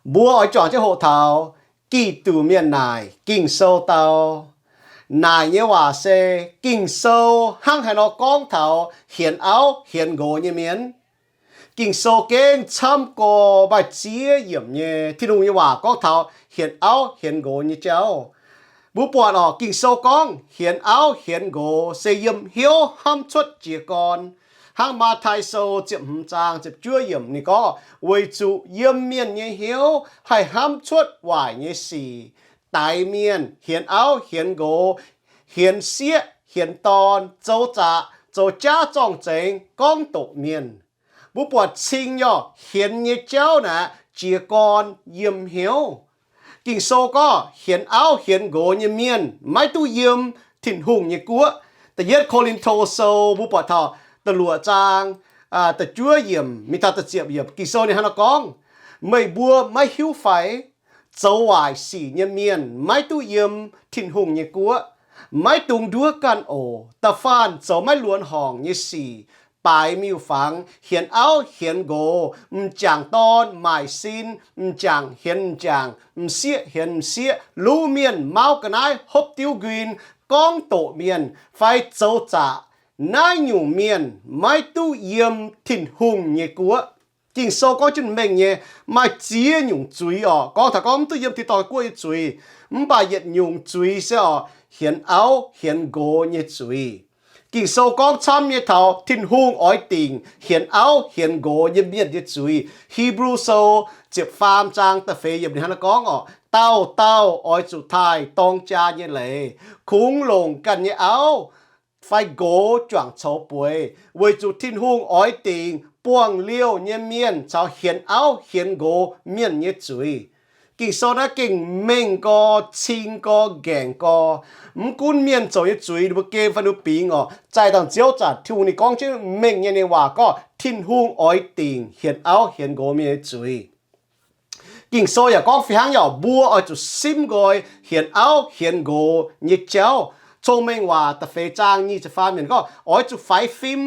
Mbuo oix juangc jienv hoqc taux Giduc Mienh naaic Ging-Sou dau. Naaic nyei waac se Ging-Sou hnangv haaix nor gorngv taux hienx auv hienx nqox nyei mienh. Ging-Sou gengh camv gorx maaih ziex yiemc nyei Tin-Hungh nyei waac gorngv taux hienx auv hienx nqox nyei jauv. Mbuo buatc orqc, Ging-Sou gorngv hienx auv hienx nqox se yiem hnyouv hnamv cuotv jiez gorn. Hnangv Matv^taai Sou ziepc hmz zaang ziepc juov yiemc ninh gorngv, weic zuqc yiem mienh nyei hnyouv haih hnamv cuotv waaic nyei sic, daix mienh, hienx auv hienx nqox, hienx sieqv hienx dorn, zoux zaqc, zoux jaav zorng-zengx, gorngv doqc mienh. Mbuo buatc cing nyei orqc, hienx nyei jauv naaic jiez gorn yiem hnyouv. Ging-Sou gorngv hienx auv hienx nqox nyei mienh maiv duqv yiem Tin-Hungh nyei guoqv. Da'yietv Ko^lin^to Sou mbuo buatc taux da'luoqc zaang da'juov yiemc mingh taux da'ziepc yiemc, Ging-Sou ninh hnangv naaiv gorngv, meih mbuo maiv hiuv fai? Zoux waaic sic nyei mienh maiv duqv yiem Tin-Hungh nyei guoqv. Maiv dungx nduov ganh oc. Da'faanh zoux maiv luonx horngc nyei sic, baaix miuc-fangx, hienx auv hienx nqox, m'jangc dorn maaic sin, m'jangc hienx m'jangc, m'sieqv hienx m'sieqv, luv mienh mauv ga'naaiv hopv diuv nquin, gorngv doqc mienh fai zoux zaqc, naaiv nyungc mienh maiv duqv yiem Tin-Hungh nyei guoqv. Ging-Sou gorngv jienv mengh nyei, maaih ziex nyungc zuiz orqc, gorngv taux gorngv mv duqv yiem tin-dorngh guoqv nyei zuiz. Mv baac yietc nyungc zuiz se orqc, hienx auv hienx nqox nyei zuiz. Ging-Sou gorngv camv nyei taux Tin-Hungh oix dingc hienx auv hienx nqox nyei mienh nyei zuiz. Hipv^lu Sou ziepc faam zaang da'feix yiemc ninh hnangv naaiv gorngv orqc, dauh dauh oix zuqc taaih dorng jaa nyei leiz, kungx longc ganh nyei auv fai nqox juangc coux bueix, weic zuqc Tin-Hungh oix dingc buangh liouh nyei mienh caux hienx auv hienx nqox mienh nyei zuiz. Ging-Sou naaiv gengh mengh gorx, cing gorx, nqaengc gorx. Mv gunv mienh zoux nyei zuiz ninh mbuo gem fai ninh mbuo bingx orqc, zaih dangh nziouv zanc Tin-Hungh ninh gorngv jienv mengh nyei ninh waac gorngv Tin-Hungh oix dingc hienx auv hienx nqox mienh nyei zuiz. Ging-Sou yaac gorngv fih hnangv nyei orqc, mbuo oix zuqc simv nqoi hienx auv hienx nqox nyei jauv. Cong-Mengh Waac da'feix zaang nyic ziepc faam yiemc gorngv, oix zuqc faix fim,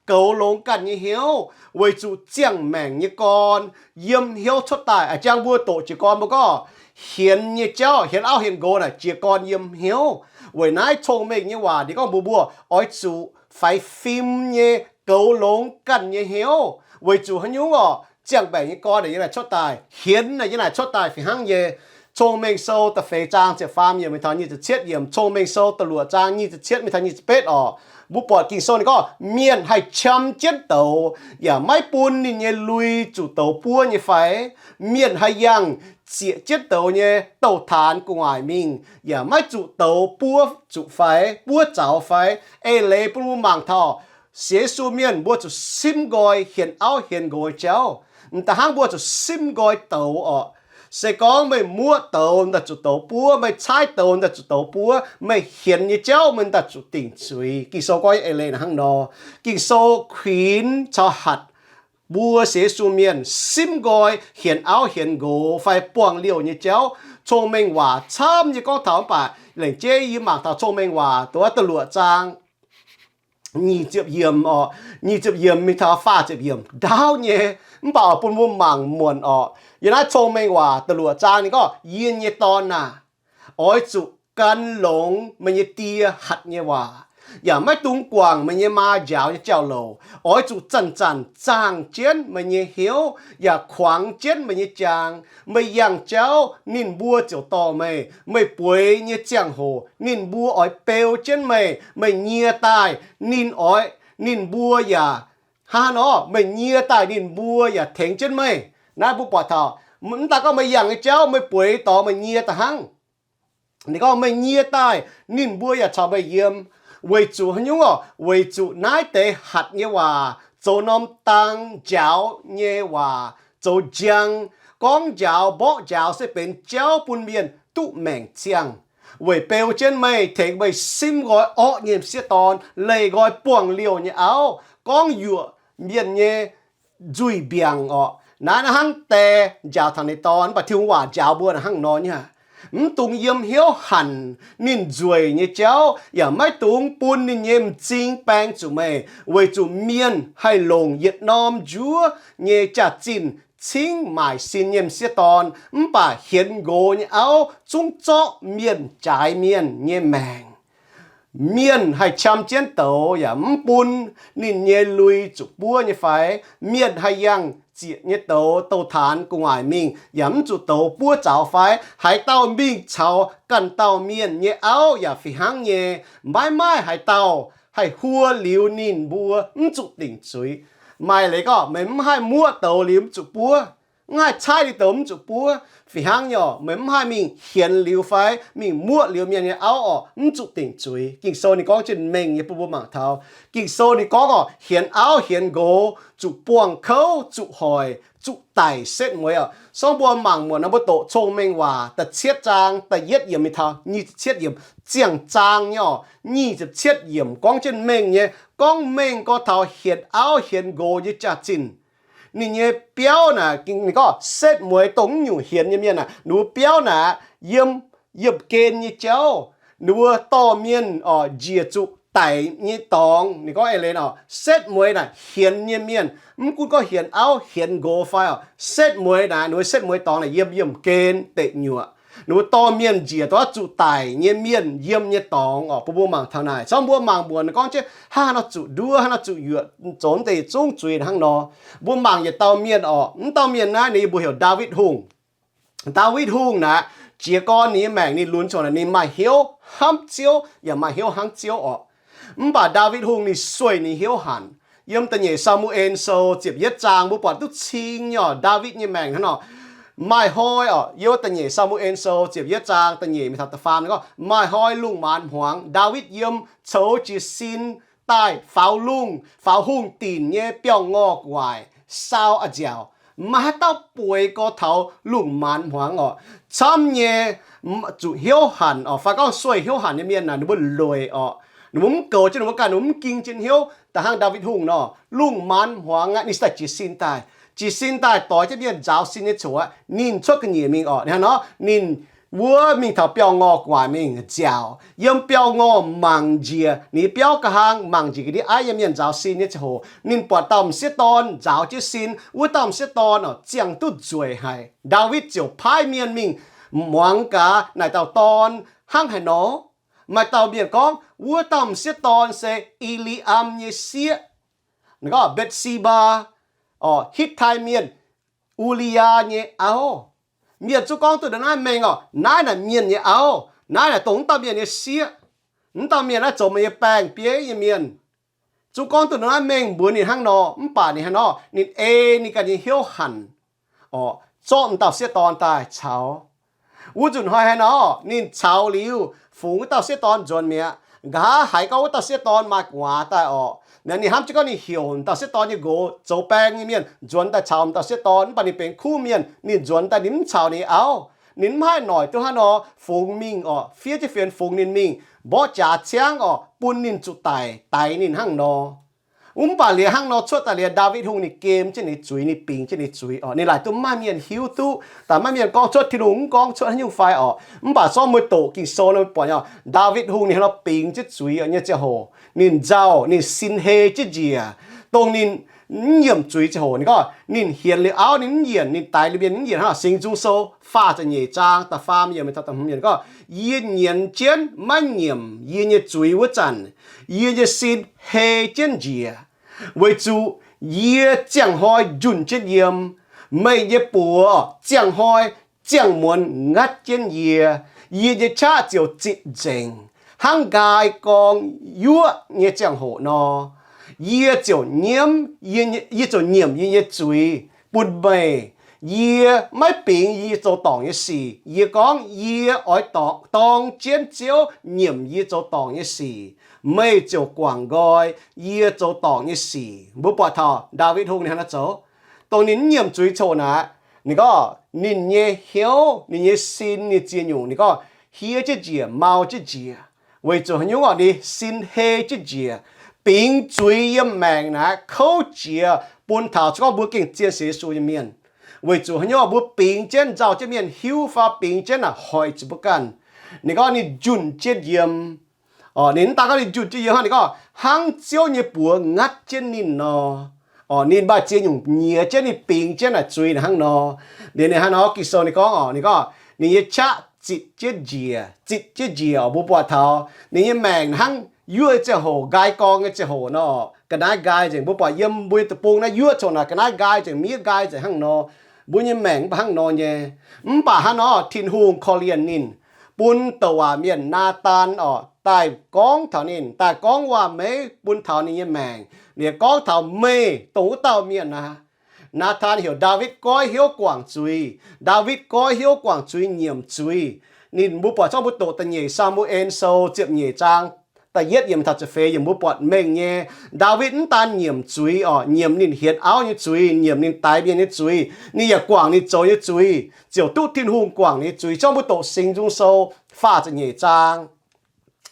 goux longx ganh nyei hnyouv, weic zuqc ziangh maengc nyei gorn yiem hnyouv cuotv daaih. A'jang mbuo doqc jiez gorn mbuo gorngv, hienx nyei jauv, hienx auv hienx nqox naaic jiez gorn yiem hnyouv. Weic naaiv cong-mengh nyei waac ninh gorngv mbuox mbuo oix zuqc faix fim nyei goux longx ganh nyei hnyouv, weic zuqc haaix nyungc orqc, ziangh maengc nyei gorn naaic yiem naaic cuotv daaih, hienx naaic yiem naaic cuotv daaih fih hnangv nyei. Cong-Mengh Sou da'feix zaang ziepc faam yiemc mingh taux nyic ziepc cietv yiemc, Cong-Mengh Sou da'luoqc zaang nyic ziepc cietv mingh taux nyic ziepc betv orqc, mbuo buatc Ging-Sou ninh gorngv, mienh haih qam jienv douz, yaac maiv bun ninh nyei lui zuqc douz buov nyei fai? Mienh haih yangh zieqc jienv douz nyei douh taanx gu'nguaaic mingh, yaac maiv zuqc douz buov zuqc fai, buov zaux fai? Eix leiz bun mbuo mangc taux sienx Yesu mienh mbuo zuqc simv nqoi hienx auv hienx nqox jauv. M'daaih hnangv mbuo zuqc simv nqoi douz orqc. Se gorngv meih muoqv douz, daaih zuqc douz buov, meih caaiv douz, daaih zuqc douz buov, meih hienx nyei jauv meih daaih zuqc dingc zuiz. Ging-Sou gorngv eix leiz naaic hnangv nor. Ging-Sou kuinx caux hatc mbuo sienx Yesu mienh simv nqoi hienx auv hienx nqox fai buangh liouh nyei jauv. Cong-Mengh Waac camv nyei gorngv taux, mv baac lengc jeiv yie mangc taux Cong-Mengh Waac dongh wuov da'luoqc zaang nyic ziepc yiemc orqc, nyic ziepc yiemc mingh taux faah ziepc yiemc ndaauv nyei, mv baac oix bun mbuo mangc muonc orqc. Yiem naaiv Cong-Mengh Waac da'luoqc zaang ninh gorngv, yie nyei dorn aah, oix zuqc gan longx meih nyei die hatc nyei waac, yaac maiv dungx guangc meih nyei maa njaaux nyei jauv-louc. Oix zuqc zanc-zanc zaangh jienv meih nyei hnyouv yaac kuangx jienv meih nyei jaang. Meih yangh jauv, ninh mbuo ziouc dorh meih. Meih bueix nyei ziangh hoc ninh mbuo oix beu jienv meih. Meih nyie daaih, ninh oix, ninh mbuo yaac, hnangv nor, meih nyie daaih ninh mbuo yaac tengx jienv meih. Naaiv mbuo buatc taux, mv daaih gorngv meih yangh nyei jauv, meih bueix dorngx meih nyie daaih hnangv. Ninh gorngv meih nyie daaih, ninh mbuo yaac caux meih yiem. Weic zuqc haaix nyungc orqc? Weic zuqc naaiv deix hatc nyei waac zoux norm dang njaaux nyei waac, zoux njang, gorngv njaaux mborqv njaaux se benx jauv bun mienh duqv maengc ziangh, weic beu jienv meih, tengx meih simv nqoi orqv nyei m'sieqv dorn, leih nqoi buangh liouh nyei auv, gorngv yuoqc mienh nyei nzuih mbiaangc orqc. Naaiv hnangv die njaaux taux ninh dorn, mv baac Tin-Hungh waac njaaux mbuo hnangv nor nyei aqv. Mv dungx yiem hnyouv hanc ninh nzueic nyei jauv, yaac maiv dungx bun ninh nyei m'zing baeng zuqc meih, weic zuqc mienh haih longc yietc norm njuov nyei jaax-zinh cingv maaic sin nyei m'sieqv dorn, mv baac hienx nqox nyei auv zungv zorqv mienh jaaix mienh nyei maengc. Mienh haih qam jienv douz yaac mv bun ninh nyei lui zuqc buov nyei fai? Mienh haih yangh zieqc nyei douz douh taanx gu'nguaaic mingh yaac mv zuqc douz buov zaux fai? Haaix dauh mingh caux ganh dauh mienh nyei auv yaac fih hnangv nyei. Maiv maaih haaix dauh haih huo liuz ninh mbuo mv zuqc dingc zuiz. Maaih leiz gorngv meih mv haih muoqv douz liuz mv zuqc buov, mv haih caaiv liuz douz mv zuqc buov. Fih hnangv nyei orqc, meih mv haih mingh hienx liuz fai mingh muoqv liuz mienh nyei auv orqc, mv zuqc dingc zuiz. Ging-Sou ninh gorngv jienv mengh nyei bun mbuo mangc taux. Ging-Sou ninh gorngv orqc, hienx auv hienx nqox zuqc buangh kouv, zuqc hoic, zuqc daic setv mueiz orqc. Sorng mbuo mangc muonc nor, mbuo doqc Cong-Mengh Waac da'cietv zaang da'yietv yiemc mingh taux nyic ziepc cietv yiemc, ziangh zaang nyei orqc, nyic ziepc cietv yiemc gorngv jienv mengh nyei, gorngv mengh gorx taux hienx auv hienx nqox nyei jaax-zinh. Ninh nyei biauv naaic, ninh gorngv setv mueiz dongh mv nyungc hienx nyei mienh aah, ninh mbuo biauv naaic yiem, yiemh gen nyei jauv. Ninh mbuo dorh mienh orqc njiec zuqc daic nyei dorngx. Ninh gorngv eix leiz orqc, setv mueiz naaic hienx nyei mienh, mv gunv gorngv hienx auv hienx nqox fai orqc, setv mueiz naaic, ninh mbuo setv mueiz dorngx naaic yiem yiemh gen deic nyuoqc. Ninh mbuo dorh mienh njiec dongh zuqc daic nyei mienh yiem nyei dorngx orqc. Bun mbuo mangc taux naaic, corc mbuo mangc mbuox ninh gorngv jienv hnangv haaix nor zuqc nduov, hnangv haaix nor zuqc yuoqc, zoux deix zungv zuiz hnangv nor. Mbuo mangc yietc dauh mienh orqc, mv dauh mienh naaiv ninh mbuo heuc Ndaawitv Hungh. Ndaawitv Hungh naaic, jiez gorn ninh nyei maengc ninh lunx cuotv naaic, ninh maaih hnyouv hnamv Ziouv yaac maaih hnyouv hnangv Ziouv orqc. Mv baac Ndaawitv Hungh ninh sueih ninh hnyouv hanc. Yiem da'nyeic Saa^mu^en Sou ziepc yietv zaang mbuo buatc duqv cing nyei orqc, Ndaawitv nyei maengc hnangv nor. Maaih hnoi orqc, yiem da'nyeic Saa^mu^en Sou ziepc yietv zaang da'nyeic mingh taux da'faam gorngv, maaih hnoi lungh maanz hmuangx, Ndaawitv yiem coux jiez sin daaih faaux lungh, faaux hungh dinc nyei biauv-ngorh gu'nguaaic, saau a'nziaauc, maaih haaix dauh bueix gorx taux lungh maanz hmuangx orqc. Camv nyei zuqc hnyouv hanc orqc, fai gorngv sueih hnyouv hanc nyei mienh naaic, ninh mbuo lueic orqc. Ninh mbuo mv goux jienv ninh mbuo ganh, ninh mbuo mv ging jienv hnyouv da'hnangv Ndaawitv Hungh nor. Lungh maanz hmuangx aqv, ninh daaih jiez sin daaih. Jiez sin daaih doix jienv mienh nzaaux sin nyei coc aqv, ninh cuotv ga'nyiec mingh orqc. Ninh hnangv nor, ninh wuov mingh taux biauv-ngorh gu'nguaaic mingh nziaauc. Yiem biauv-ngorh mangc njiec ninh biauv ga'hlang, mangc njiec ga'ndiev aiv nyei mienh nzaaux sin nyei ziangh hoc, ninh buatc dauh m'sieqv dorn nzaaux jienv sin. Wuov dauh m'sieqv dorn orqc, ziangh duqv nzueic haic. Ndaawitv ziouc paaiv mienh mingh muangx gaax naaic dauh dorn hnangv haaix nor. Maaih dauh mienh gorngv, wuov dauh m'sieqv dorn se E^li^am nyei sieqv. Ninh gorngv Mbetc^si^mbaa orqc, Hitv^tai Mienh, U^li^yaa nyei auv. Mienh zungv gorngv duqv ndongc naaiv mengh orqc, naaiv naaic mienh nyei auv, naaiv naaic dongh wuov dauh mienh nyei sieqv. Wuov dauh mienh naaiv zoux meih nyei baeng-bieiv nyei mienh. Zungv gorngv duqv ndongc naaiv mengh mbuox ninh hnangv nor, mv baac ninh hnangv nor, ninh ei ninh ganh nyei hnyouv hanc orqc, zorqv m'dauh sieqv dorn daaih caux. Wuov nzunc hnoi haaix nor, ninh caux liuz, fungx wuov dauh sieqv dorn nzuonx mi'aqv. Nqa'haav haiz gorngv wuov dauh sieqv dorn maaih gu'nguaaz daaih orqc, naaic ninh hnamv jienv gorngv ninh heuc m'dauh sieqv dorn nyei nqox zoux baeng nyei mienh nzuonx daaih caux m'dauh sieqv dorn, mv baac ninh benx kuv mienh, ninh nzuonx daaih ninh mv caux ninh auv. Ninh mv haih noic duqv hnangv nor fungx mingh orqc, fiev jienv fienx fungx ninh mingh, mborqv jaax ciangv orqc, bun ninh zuqc daic, daix ninh hnangv nor. Mv baac liuz hnangv nor cuotv daaih liuz, Ndaawitv Hungh ninh gem jienv ninh zuiz, ninh bingx jienv ninh zuiz orqc. Ninh laaic duqv maiv maaih mienh hiuv duqv, daaih maiv maaih mienh gorngv cuotv, Tin-Hungh mv gorngv cuotv haaix nyungc fai orqc. Mv baac zorqv mbuo doqc Ging-Sou nor, mbuo buatc nyei, Ndaawitv Hungh ninh hnangv nor bingx jienv zuiz nyei ziangh hoc, ninh nzauh, ninh sin hei jienv njiec, dongh ninh mv nyiemc zuiz ziangh hoc. Ninh gorngv ninh hienx liuz auv ninh mv yienc, ninh daix liuz mienh mv yienc. Hnangv Singx Nzung Sou faah ziepc nyeic zaang da'faam yiemc mingh taux da'hmz yiemc gorngv, yie nyienz jienv maiv nyiemc yie nyei zuiz wuov zanc, yie nyei sin hei jienv njiec, weic zuqc yie ziangh hnoi njunh jienv yiem. Meih nyei buoz ziangh hnoi ziangh muonz ngatv jienv yie. Yie nyei qaqv ziouc zitc nzengc, hnangv nqaai gorng yuoqv nyei ziangh hoc nor. Yie ziouc nyiemv, yie ziouc nyiemc yie nyei zuiz bun meih. Yie maiv bingx yie zoux dorngc nyei sic. Yie gorngv, yie oix dorngc, dorng jienv Ziouv nyiemc yie zoux dorngc nyei sic. Meih ziouc guangc nqoi yie zoux dorngc nyei sic. Mbuo buatc taux Ndaawitv Hungh ninh hnangv naaiv zoux, dongh ninh mv nyiemc zuiz coc naaic, ninh gorngv ninh nyei hnyouv, ninh nyei sin, ninh ziex nyungc, ninh gorngv hiev jienv njiec, mau jienv njiec. Weic zuqc haaix nyungc orqc? Ninh sin hei jienv njiec. Bingx zuiz yiem maengc naaic kouv jiex bun taux se gorngv mbuo gengh zien sienx Yesu nyei mienh. Weic zuqc haaix nyungc orqc? Mbuo bingx jienv nzauh jienv mienh hiuv fai bingx jienv naaic hoic zuqc mbuo ganh. Ninh gorngv ninh njunh jienv yiem. Orqc, ninh mv daan gorngv ninh njunh jienv yiem hnangv, ninh gorngv hnangv Ziouv nyei buoz ngatv jienv ninh nor. Orqc, ninh maaih ziex nyungc nyiex jienv ninh bingx jienv naaic zuiz naaic hnangv nor. Liuz ninh hnangv nor Ging-Sou ninh gorngv orqc, ninh gorngv ninh nyei qaqv zitc jienv njiec, zitc jienv njiec orqc. Mbuo buatc taux ninh nyei maengc hnangv yuoqv nyei ziangh hoc, nqaai gorng nyei ziangh hoc nor, ga'naaiv nqaai nzengc. Mbuo buatc yiem mbuo nyei deic-bung naaiv yuoqv coc naaic ga'naaiv nqaai nzengc, miev nqaai nzengc hnangv nor. Mbuo nyei maengc mv baac hnangv nor nyei. Mv baac hnangv nor Tin-Hungh korv-lienh ninh, bun douc waac mienh Naadaan orqc daaih gorngv taux ninh, daaih gorngv waac-meiv bun taux ninh nyei maengc. Liuz gorngv taux meih dongh wuov dauh mienh aqv. Naadaan heuc Ndaawitv goiv hnyouv guangc zuiz. Ndaawitv goiv hnyouv guangc zuiz, nyiemc zuiz. Ninh mbuo buatc zorqv mbuo doqc da'nyeic Saa^mu^en Sou ziepc nyeic zaang da'yietv yiemc taux ziepc feix yiemc mbuo buatc mengh nyei. Ndaawitv mv daan nyiemc zuiz orqc, nyiemc ninh hienx auv nyei zuiz, nyiemc ninh daix mienh nyei zuiz, ninh yaac guangc ninh zoux nyei zuiz, ziouc duqv Tin-Hungh guangc ninh nyei zuiz. Zorqv mbuo doqc Singx Nzung Sou faah ziepc nyeic zaang,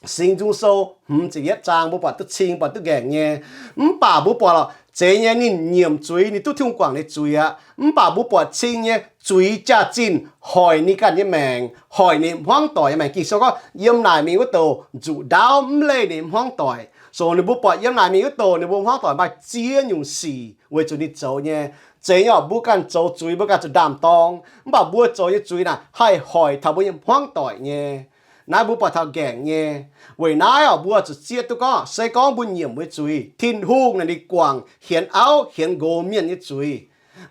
Singx Nzung Sou hmz ziepc yietv zaang, mbuo buatc duqv cing, buatc duqv nqaengc nyei. Mv baac mbuo buatc lorqc, zeiz nyei ninh nyiemc zuiz, ninh duqv Tin-Hungh guangc ninh zuiz aqv. Mv baac mbuo buatc cing nyei zuiz jaax-zinh hoic ninh ganh nyei maengc, hoic ninh hmuangv doic nyei maengc. Ging-Sou gorngv yiem naaic mingh wuov douc nzuqc ndaauv mv leih ninh hmuangv doic. So ninh mbuo buatc yiem naaic mingh wuov douc ninh mbuo hmuangv doic maaih ziex nyungc sic weic zuqc ninh zoux nyei. Zeiz nyei orqc, mbuo ganh zoux zuiz, mbuo ganh zuqc ndaam-dorng. Mv baac mbuo zoux nyei zuiz naaic haih hoic taux mbuo nyei hmuangv doic nyei. Naaiv mbuo buatc taux nqaengc nyei. Weic naaiv orqc, mbuo zuqc zieqv duqv gorngv, se gorngv mbuo nyiemc mbuo nyei zuiz, Tin-Hungh naaic ninh guangc hienx auv hienx nqox mienh nyei zuiz.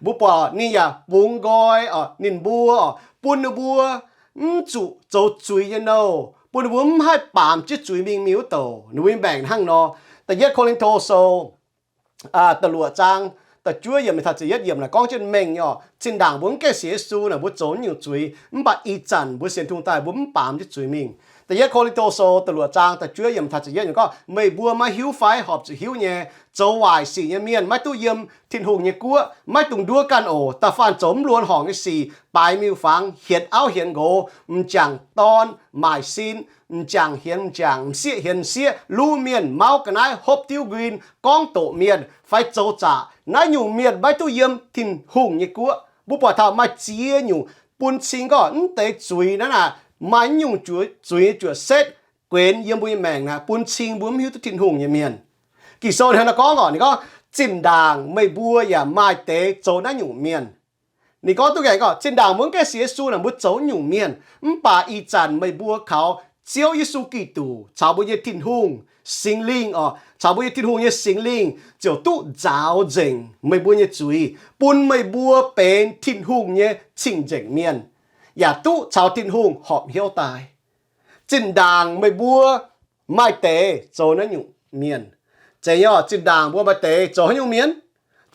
Mbuo buatc ninh yaac bungx nqoi orqc, ninh mbuo orqc, bun ninh mbuo mv zuqc zoux zuiz nyei nouh, bun ninh mbuo mv haih baamz jienv zuiz mingh, mingh wuov douc. Ninh mbuo nyei maengc hnangv nor. Da'yietv Ko^lin^to Sou da'luoqc zaang da'juov yiemc taux ziepc yietv yiemc naaic gorngv jienv mengh nyei orqc. Zinh ndaangc mbuo mv gaengh sienx Yesu naaic, mbuo zoux naaiv nyungc zuiz, mv baac ih zanc mbuo sienx Tin-Hungh daaih mbuo mv baamz jienv zuiz mingh. Da'yietv Ko^lin^to Sou da'luoqc zaang da'juov yiemc taux ziepc yietv yiemc gorngv, meih mbuo maiv hiuv fai? Horpc zuqc hiuv nyei. Zoux waaic sic nyei mienh maiv duqv yiem Tin-Hungh nyei guoqv. Maiv dungx nduov ganh oc. Da'faanh zoux mv luonx horngc nyei sic, baaix miuc-fangx, hienx auv hienx nqox, m'jangc dorn, maaic sin, m'jangc hienx m'jangc, m'sieqv hienx m'sieqv, luv mienh, mauv ga'naaiv, hopv diuv nquin, gorngv doqc mienh, fai zoux zaqc, naaiv nyungc mienh maiv duqv yiem Tin-Hungh nyei guoqv. Mbuo buatc taux maaih ziex nyungc bun cing gorngv mv deix zuiz naaiv naaic, maaih nyungc zuiz nyei juoqc setv guenx yiem mbuo nyei maengc naaic, bun cing mbuo mv hiuv duqv Tin-Hungh nyei mienh. Ging-Sou ninh hnangv naaiv gorngv orqc, ninh gorngv, zinh ndaangc meih mbuo yaac maaih deix zoux naaiv nyungc mienh. Ninh gorngv duqv nqaengc gorngv, zinh ndaangc mbuo mv gaengh sienx Yesu naaic, mbuo zoux nyungc mienh. Mv baac ih zanc meih mbuo kaux Ziouv Yesu Giduc caux mbuo nyei Tin-Hungh Singx Lingh orqc, caux mbuo nyei Tin-Hungh nyei Singx Lingh ziouc duqv nzaaux nzengc meih mbuo nyei zuiz, bun meih mbuo benx Tin-Hungh nyei cing-nzengc mienh, yaac duqv caux Tin-Hungh horpc hnyouv daaih. Zinh ndaangc meih mbuo maaih deix zoux naaiv nyungc mienh. Zeiz nyei orqc, zinh ndaangc mbuo maaih deix zoux haaix nyungc mienh?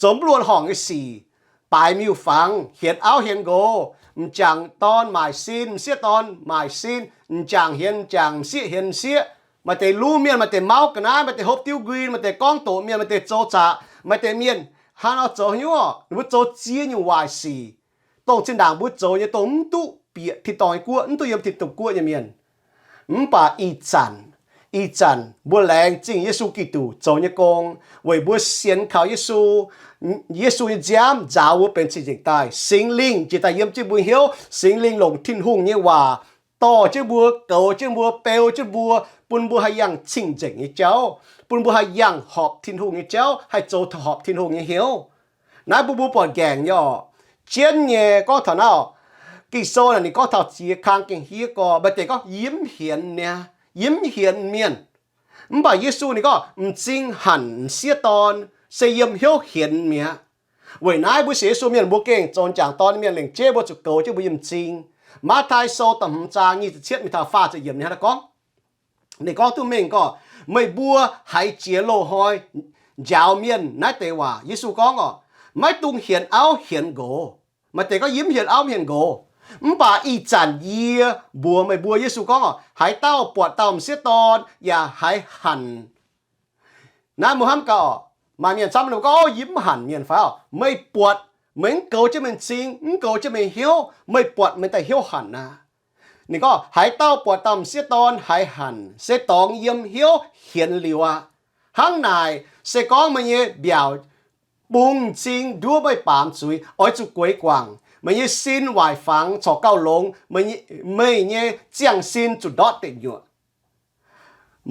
Zoux mv luonx horngc nyei sic, baaix miuc-fangx, hienx auv hienx nqox, m'jangc dorn maaic sin, m'sieqv dorn maaic sin, m'jangc hienx m'jangc, m'sieqv hienx m'sieqv, maaih deix luv mienh, maaih deix mauv ga'naaiv, maaih deix hopv diuv nquin, maaih deix gorngv doqc mienh, maaih deix zoux zaqc, maaih deix mienh hnangv nor zoux haaix nyungc orqc, ninh mbuo zoux ziex nyungc waaic sic, dongh zinh ndaangc mbuo zoux nyei dongh mv duqv bieqc tin-dorngh nyei guoqv, mv duqv yiem tin-dorngh guoqv nyei mienh. Mv baac ih zanc, ih zanc mbuo laengz zingh Yesu Giduc zoux nyei gong, weic mbuo sienx kaux Yesu, Yesu nyei nziaamv nzaaux mbuo benx cing-nzengc daaih. Singx Lingh njiec daaih yiem jienv mbuo hnyouv. Singx Lingh longc Tin-Hungh nyei waac dorh jienv mbuo, goux jienv mbuo, beu jienv mbuo, bun mbuo haih yangh cing-nzengc nyei jauv, bun mbuo haih yangh horpc Tin-Hungh nyei jauv, haih zoux horpc Tin-Hungh nyei hnyouv. Naaiv bun mbuo buatc nqaengc nyei orqc. Jienv nyei gorngv taux naaiv orqc, Ging-Sou naaic ninh gorngv taux ziex kang gengh hiev gorx. Maaih deix gorngv yie mv hienx niaa, yie mv hienx mienh. Mv baac Yesu ninh gorngv m'zing hanc m'sieqv dorn se yiem hnyouv hienx mi'aqv. Weic naaiv mbuo sienx Yesu mienh mbuo gengh zoux m'jangc dorn mienh lengc jeiv mbuo zuqc goux jienv mbuo nyei m'zing. Matv^taai Sou da'hmz zaang nyic ziepc cietv mingh taux faah ziepc yiemc ninh hnangv naaiv gorngv, ninh gorngv duqv mengh gorngv, meih mbuo haiz jiex loz-hnoi njaaux mienh naaiv deix waac. Yesu gorngv orqc, maiv dungx hienx auv hienx nqox. Maaih deix gorngv yie mv hienx auv mv hienx nqox. Mv baac ih zanc yie mbuox meih mbuo, Yesu gorngv orqc, haaix dauh buatc dauh m'sieqv dorn yaac haiz hanc. Naaiv mbuo hnamv gaax orqc, maaih mienh camv ninh gorngv, yie mv hanc mienh fai orqc. Meih buatc, meih mv goux jienv meih m'zing, mv goux jienv meih hnyouv, meih buatc meih daaih hnyouv hanc aqv. Ninh gorngv, haaix dauh buatc dauh m'sieqv dorn haiz hanc se dorngx yiem hnyouv hienx liuz aqv. Hnangv naaic, se gorngv meih nyei mbiaauc bungx m'zing nduov meih baamz zuiz, oix zuqc gueix guangc. Meih nyei sin waaic fangx corc gauh longx, meih nyei ziangh sin zuqc ndortv deic nyuoqc.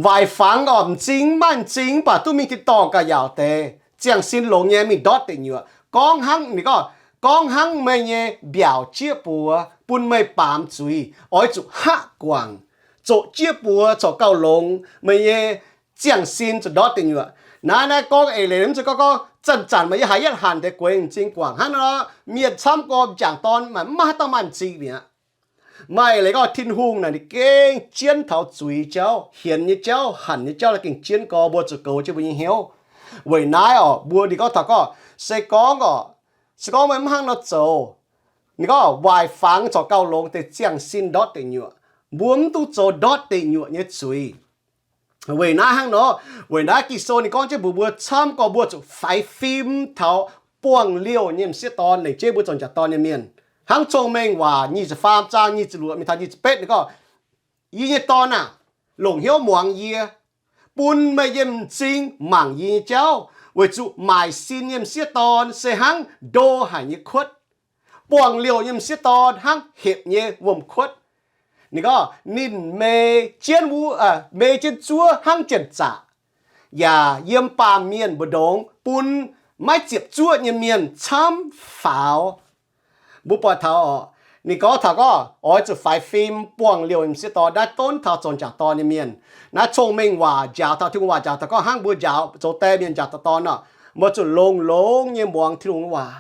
Waaic fangx orqc, m'zing, maiv m'zing mv baac duqv mingh tin-dorngh gauh yaauc deix. ziangh sin longx nyei mingh ndortv deic nyuoqc. Gorngv hnangv ninh gorngv, gorngv hnangv meih nyei mbiaauc jieqv buoz bun meih baamz zuiz, oix zuqc haqv guangc, zoqc jieqv buoz corc gauh longx, meih nyei ziangh sin zuqc ndortv deic nyuoqc. Naaiv naaiv gorngv eix leiz mv zeiz gorngv, gorngv zanc-zanc meih yiem haaix yietv hanc deix gueix m'zing guangc hnangv nor, mienh camv gormx m'jangc dorn maaih mv maaih haaix dauh maaih m'zing mi'aqv. Maaih eix leiz gorngv Tin-Hungh naaic ninh gengh jienv taux zuiz jauv, hienx nyei jauv, hanc nyei jauv, naaiv gengh jienv gorx, mbuo zuqc goux jienv mbuo nyei hnyouv. Weic naaiv oc, mbuo ninh gorngv taux gorngv, se gorngv oc, se gorngv meih mv hnangv nor zoux, ninh gorngv waaic fangx corc gauh longx deix ziangh sin ndortv deic nyuoqc. Mbuo mv duqv zoux ndortv deic nyuoqc nyei zuiz. Weic naaiv hnangv nor, weic naaiv Ging-Sou ninh gorngv jienv mbuox mbuo camv gorx mbuo zuqc faix fim taux buangh liouh nyei m'sieqv dorn, lengc jeiv mbuo zoux m'jangc dorn nyei mienh. Hnangv Cong-Mengh Waac nyic ziepc faam zaang nyic ziepc luoqc mingh taux nyic ziepc betv ninh gorngv, yie nyei dorn aah, longc hnyouv muangx yie, bun meih nyei m'zing mangc yie nyei jauv, weic zuqc maaic sin nyei m'sieqv dorn se hnangv ndo haic nyei kuotv, buangh liouh nyei m'sieqv dorn hnangv hepc nyei wuom-kuotv. Ninh gorngv ninh mei jienv, mei jienv zuov hnangv janx-zaqc, yaac yiem baamh mienh mbu'ndongx bun maiv ziepc zuoqv nyei mienh camv faaux. Mbuo buatc taux oc, ninh gorngv taux gorngv oix zuqc faix fim buangh liouh m'sieqv dorn, naaiv donv taux zoux m'jangc dorn nyei mienh. Naaiv Cong-Mengh Waac njaaux taux, Tin-Hungh waac njaaux taux gorngv hnangv mbuo njaaux zoux die mienh m'jangc dorn oc, mbuo zuqc longx-longx nyei muangx Tin-Hungh waac,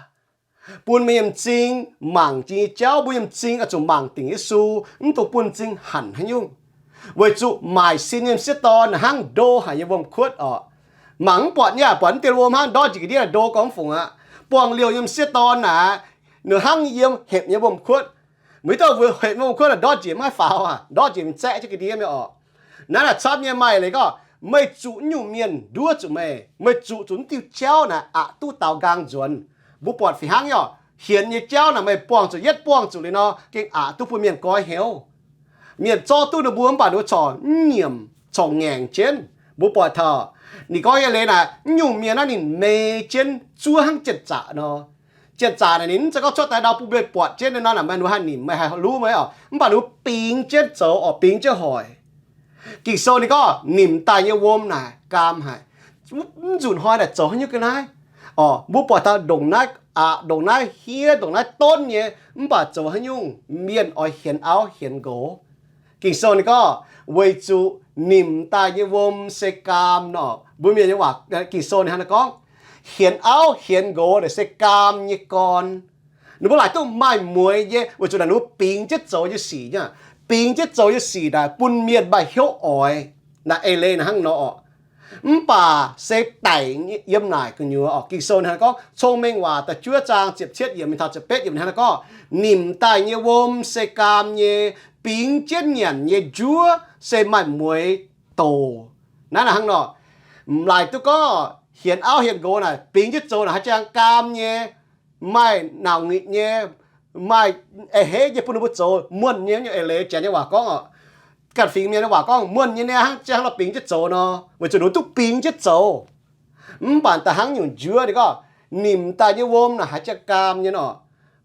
bun mbuo nyei m'zing mangc jiex nyei jauv, mbuo nyei m'zing oix zuqc mangc dingc Yesu, mv dungx bun m'zing hanc haaix nyungc. Weic zuqc maaic sin nyei m'sieqv dorn naaic hnangv ndo haic nyei wuom-kuotv oc. Mangc mv buatc nyei, buatc mv dieh wuom hnangv ndortv njiec ga'ndiev ndo gorngv mv fungc aqv. Buangh liouh nyei m'sieqv dorn naaic, ninh hnangv yiem hepc nyei wuom-kuotv. Mv hiuv duqv mbuo hepc nyei wuom-kuotv naaic ndortv njiec maiv faaux aqv, ndortv njiec mingh zaeqv jienv ga'ndiev mi'aqv oc. Naaiv naaic camv nyei, maaih eix leiz gorngv meih zuqc nyungc mienh nduov zuqc meih, meih zuqc zuqc mv diuh jauv naaic aqc duqv daaux nqaang nzuonx. Mbuo buatc fih hnangv nyei oc, hienx nyei jauv naaic meih buangh zuqc, yietv buangh zuqc liuz nor, gengh aqc duqv bun mienh goiv hnyouv. Mienh zorqv duqv ninh mbuo mv baac ninh mbuo corc mv nyiemc, corc ngaengc jienv. Mbuo buatc taux ninh gorngv nyei leiz naaic, mv nyungc mienh naaiv ninh mei jienv zuov hnangv janx-zaqc nor. Janx-zaqc naaic ninh mv zeiz gorngv cuotv daaih ndau bun mienh buatc jienv nor, naaic meih haih nimc, meih haih luv meih oc, mv baac ninh mbuo bingx jienv zoux oc, bingx jienv hoic. Ging-Sou ninh gorngv nimc daaih nyei wuom naaic gaam haic. Mv nzunc hnoi naaic zoux haaix nyungc ga'naaiv? Oc, mbuo buatc taux ndongc naaiv aqc, ndongc naaiv hiev, ndongc naaiv donv nyei, mv baac zoux haaix nyungc mienh oix hienx auv hienx nqox. Ging-Sou ninh gorngv weic zuqc nimc daaih nyei wuom se gaam nor. Mbuo mienh nyei waac, Ging-Sou ninh hnangv naaiv gorngv, hienx auv hienx nqox naaic se gaam nyei gorn. Ninh mbuo laaic duqv maaih mueiz nyei, weic zuqc naaic ninh mbuo bingx jienv zoux nyei sic nyei. Bingx jienv zoux nyei sic naaic bun mienh maaih hnyouv oix. Naaic eix leiz naaic hnangv nor oc. Mv baac se daic yiem naaic gu'nyuoz oc. Ging-Sou ninh hnangv gorngv, Cong-Mengh Waac da'juov zaang ziepc cietv yiemc mingh taux ziepc betv yiemc ninh hnangv naaiv gorngv, nimc daaih nyei wuom se gaam nyei, bingx jienv nyanc nyei njuov se maaih mueiz doc. Naaiv naaic hnangv nor, mv laaic duqv gorngv hienx auv hienx nqox naaic bingx jienv zoux naaic haaix jang gaam nyei, maaih nauc ngitc nyei, maaih a'hneiv nyei bun ninh mbuo zoux muonh nyei. Nyungc eix leiz janx nyei waac gorngv oc, ganh fingx mienh nyei waac gorngv muonh nyei niaa hnangv, jang hnangv nor bingx jienv zoux nor, weic zuqc ninh duqv bingx jienv zoux. Mv baac da'hnangv nyungc njuov ninh gorngv, nimc daaih nyei wuom naaic haaix jang gaam nyei nor.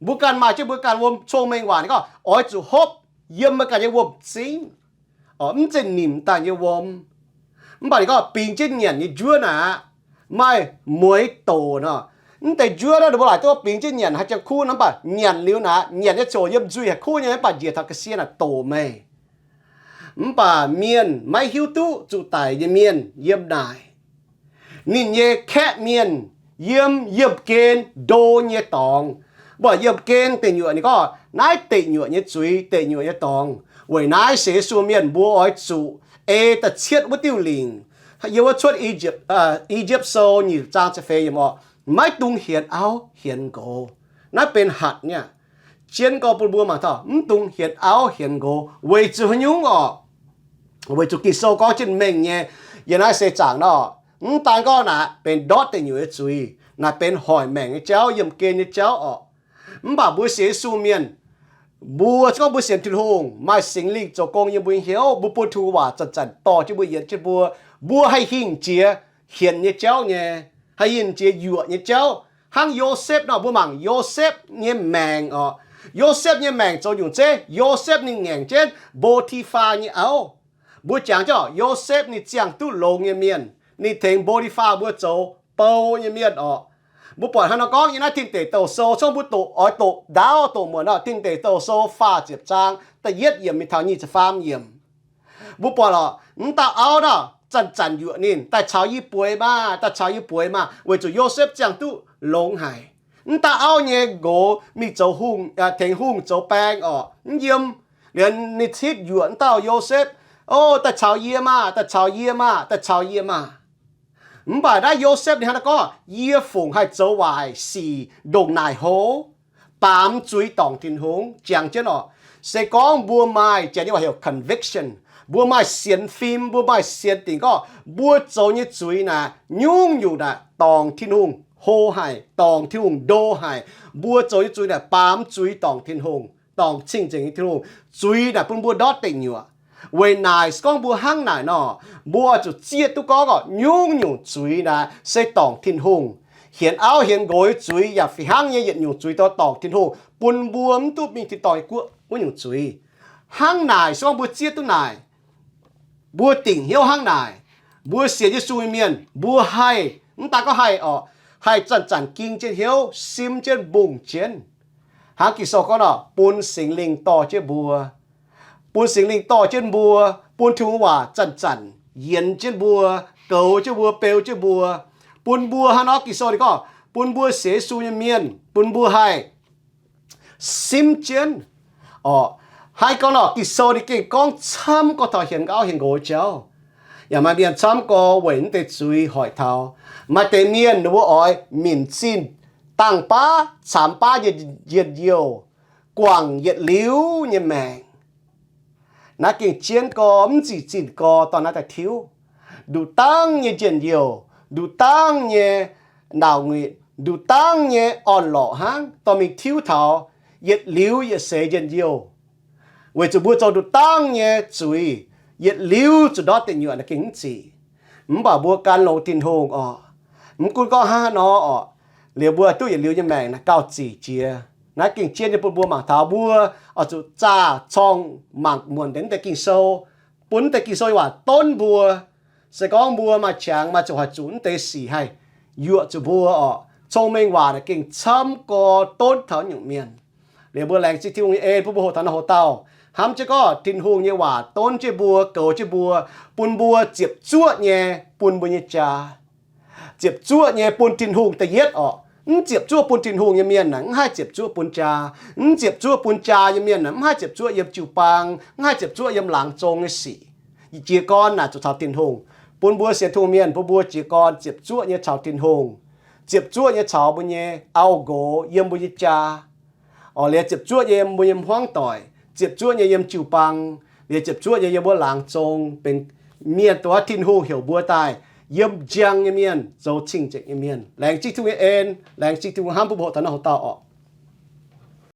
Mbuo ganh maaih jienv mbuo ganh wuom. Cong-Mengh Waac ninh gorngv oix zuqc hopv yiem meih ganh nyei wuom-zingv. Oc, mv zeiz nimc daaih nyei wuom. Mv baac ninh gorngv bingx jienv nyanc nyei njuov naaic aqv, maaih mueiz doc nor. Mv deix njuov naaiv ninh mbuo laaic duqv bingx jienv nyanc haaix jang kuv nor, mv baac nyanc liuz naaic, nyanc nyei ziouc yiem nzuih haic kuv nyei, mv baac njiec taux ga'sie naaic doc meih. Mv baac mienh maiv hiuv duqv zuqc daic nyei mienh yiem naaic. Ninh nyei kaeqv mienh yiem yiemh gen ndo nyei dorngx. Mbuo yiemh gen deic nyuoqc, ninh gorngv naaiv deic nyuoqc nyei zuiz, deic nyuoqc nyei dorngx. Weic naaiv sienx Yesu mienh mbuo oix zuqc ei da'cietv wuov diuh lingc, yiem wuov Cuotv I^yipv, I^yipv Sou nyic zaang ziepc feix yiemc oc, maiv dungx hienx auv hienx nqox. Naaiv benx hatc nyei. Jienv gorngv bun mbuo mangc taux mv dungx hienx auv hienx nqox weic zuqc haaix nyungc orqc? Weic zuqc Ging-Sou gorngv jienv mengh nyei, yiem naaiv seix zaangc nor, mv daan gorngv naaic benx ndortv deic nyuoqc nyei zuiz, naaic benx hoic maengc nyei jauv, yiemh gen nyei jauv orqc. Mv baac mbuo sienx Yesu mienh, mbuo se gorngv mbuo sienx Tin-Hungh, maaih Singx Lingh zoux gong yiem mbuo nyei hnyouv, mbuo bun Tin-Hungh waac zanc-zanc dorh jienv mbuo, yienc jienv mbuo, mbuo haih hingh jiex hienx nyei jauv nyei, haih hingh jiex yuoqc nyei jauv. Hnangv Yosepv nor, mbuo mangc Yosepv nyei maengc orqc. Yosepv nyei maengc zoux nyungc zeiv, Yosepv ninh ngaengc jienv Mbo^ti^faa nyei auv. Mbuo jangx jienv orqc, Yosepv ninh ziangh duqv longx nyei mienh, ninh tengx Mbo^ti^faa mbuo zoux sou nyei mienh orqc. Mbuo buatc hnangv nor gorngv yiem naaiv Tin Deic Douh Sou, congv mbuo doqc, oix doqc ndaauv doqc muonc orqc, Tin Deic Douh Sou faah ziepc zaang da'yietv yiemc mingh taux nyic ziepc faam yiemc. Mbuo buatc lorqc, m'dauh auv naaic zanc-zanc yuoqc ninh, daaih caux yie bueix maah, daaih caux yie bueix maah, weic zuqc Yosepv ziangh duqv longx haic. M'dauh auv nyei nqox mingh zoux hungh, tengx hungh zoux baeng orqc, mv yiem. Liuz ninh citv yuoqc m'dauh Yosepv, O, daaih caux yie maah, daaih caux yie maah, daaih caux yie maah. Mv baac naaiv Yosepv ninh hnangv naaiv gorngv, Yie fungc haih zoux waaic sic ndongc naaic hlo, baamz zuiz dorngc Tin-Hungh. Jangx jienv orqc, se gorngv mbuo maaih, Janx nyei waac heuc conviction, mbuo maaih sienx fim, mbuo maaih sienx dingc gorngv mbuo zoux nyei zuiz naaic nyungc-nyungc naaic dorngc Tin-Hungh hlo haic, dorngc Tin-Hungh ndo haic. Mbuo zoux nyei zuiz naaic baamz zuiz dorngc Tin-Hungh, dorngc cing-nzengc nyei Tin-Hungh. Zuiz naaic bun mbuo ndortv deic nyuoqc. Weic naaic se gorngv mbuo hnangv naaic nor, mbuo oix zuqc zieqv duqv gorngv orqc, nyungc-nyungc zuiz naaic se dorngc Tin-Hungh. Hienx auv hienx nqox nyei zuiz yaac fih hnangv nyei, yietc nyungc zuiz do dorngc Tin-Hungh, bun mbuo mv duqv mingh tin-dorngh nyei guoqv wuov nyungc zuiz. Hnangv naaic se gorngv mbuo zieqv duqv naaic, mbuo dingc hnyouv hnangv naaic, mbuo sienx Yesu nyei mienh, mbuo haih, mv daan gorngv haih orqc, haih zanc-zanc ging jienv hnyouv, simv jienv, mbungh jienv. Hnangv Ging-Sou gorngv orqc, bun Singx Lingh dorh jienv mbuo, bun Singx Lingh dorh jienv mbuo, bun Tin-Hungh waac zanc-zanc yienx jienv mbuo, goux jienv mbuo, beu jienv mbuo, bun mbuo hnangv nor Ging-Sou ninh gorngv, bun mbuo sienx Yesu nyei mienh, bun mbuo haih simv jienv orqc. Hnangv gorngv orqc, Ging-Sou ninh gengh gorngv camv gorngv taux hienx auv hienx nqox jauv. Yaac maaih mienh camv gorx weic mv deix zuiz hoic taux. Maaih deix mienh ninh mbuo oix minc zinh dangh baav camx baav nyei njien-youh, guangc yietc liuz nyei maengc. Naaiv gengh jienv gorx mv zic zinh gorx dorh naaiv daaih tiuv. Nduqc dangv nyei njien-youh, nduqc dangv nyei nauc nyitc, nduqc dangv nyei orn-lorqc hnangv dorh mingh tiuv taux yietc liuz yietc seix njien-youh. Weic zuqc mbuo zoux nduqc dangv nyei zuiz, yietc liuz zuqc ndortv deic nyuoqc naaic gengh mv zic. Mv baac mbuo gan longx Tin-Hungh orqc, mv gunv gorngv hnangv haaix nor orqc, liuz mbuo duqv yietc liuz nyei maengc naaic gauh zic jiex. Naaiv gengh jienv nyei bun mbuo mangc taux mbuo oix zuqc zaah corngh mangc muonc deix mv deix Ging-Sou, bun mv deix Ging-Sou nyei waac donv mbuo. Se gorngv mbuo maaih qangx maaih ziouc hoic zuqc mv deix sic haih yuoqc zuqc mbuo orqc. Cong-mengh waac naaic gengh camv gorx donv taux nyungc mienh. Liuz mbuo laengz zingh Tin-Hungh nyei en bun mbuo hoqc taux naaiv hoc dauh, hnamv jienv gorngv Tin-Hungh nyei waac donv jienv mbuo, goux jienv mbuo, bun mbuo ziepc zuoqv nyei bun mbuo nyei jaa. Ziepc zuoqv nyei bun Tin-Hungh da'yietv orqc. Mv ziepc zuoqv bun Tin-Hungh nyei mienh naaic mv haih ziepc zuoqv bun jaa. Mv ziepc zuoqv bun jaa nyei mienh naaic mv haih ziepc zuoqv yiem jiu-baang, mv haih ziepc zuoqv yiem laangz zong nyei sic. Jiez gorn naaic zuqc caux Tin-Hungh. Bun mbuo sienx Tin-Hungh mienh, bun mbuo jiez gorn ziepc zuoqv nyei caux Tin-Hungh, ziepc zuoqv nyei caux mbuo nyei auv-nqox yiem mbuo nyei jaa, orqc, liuz ziepc zuoqv nyei yiem mbuo nyei hmuangv doic, ziepc zuoqv nyei yiem jiu-baang, liuz ziepc zuoqv nyei yiem wuov laangz zong, benx mienh dongh Tin-Hungh heuc mbuo daaih yiem njang nyei mienh, zoux cing-nzengc nyei mienh. Laengz zingh Tin-Hungh nyei en, laengz zingh Tin-Hungh hnamv bun mbuo hoqc taux naaiv hoc dauh orqc.